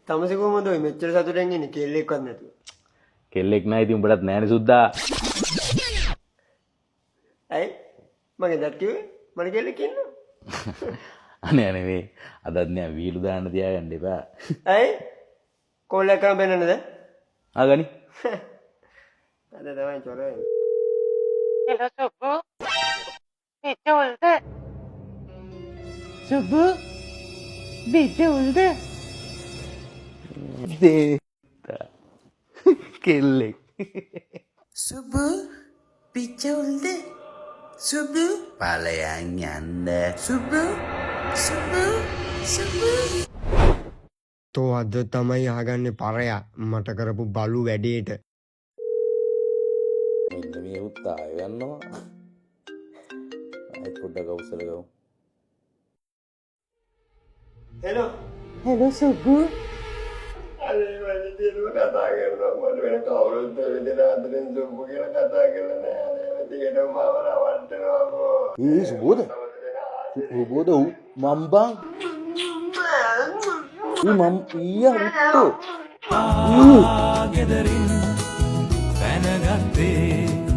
තමසේ කොහමද ඔය මෙච්චර සතුටෙන් ඉන්නේ කෙල්ලෙක්වත් නැතුව? කෙල්ලෙක් නෑ, ඉතින් උඹටත් නෑනේ සුද්දා. ඇයි? මගේ දත් කිව්වේ මට කෙල්ලෙක් ඉන්නවා. අනේ අනේ, මේ අදත් නෑ, වීලු දාන්න තියාගන්න එපා. ඇයි? කෝල් එකක් කරන් පෙන්නන්නද? ආ ගනි. අද තමයි චොර වෙන්නේ. හෙලෝ සුබ්බු, බිජුල්ද? සුබ්බු, බිජුල්ද? කෙල්ලෙක්. සුබු, පිච්චවුල්ද? සුබු, ඵලයන් යන්න. සුබු, සුබු, සුබු. තෝ අද තමයි අහගන්නේ පරයා මට කරපු බලු වැඩේට. මෙන්න මේ උත් ආයෙ ගන්නවා. ආයෙත් පොඩ්ඩක් අවසල ගමු. හෙලෝ. හෙලෝ සුබ්බු. අනේ මම දිනම කතා කරනවා, මට වෙන කවුරුත් ඔය විදිහට ආදරෙන් සුබ්බු කියලා කතා කරලා නෑ. අනේ දිගටම මාව රවට්ටනවා බෝ. ඒ සුබෝද? සුබෝද ඌ මම් බං. ඌ මම් ඊයා උත්තෝ. ගෙදරින් පැනගත්තේ.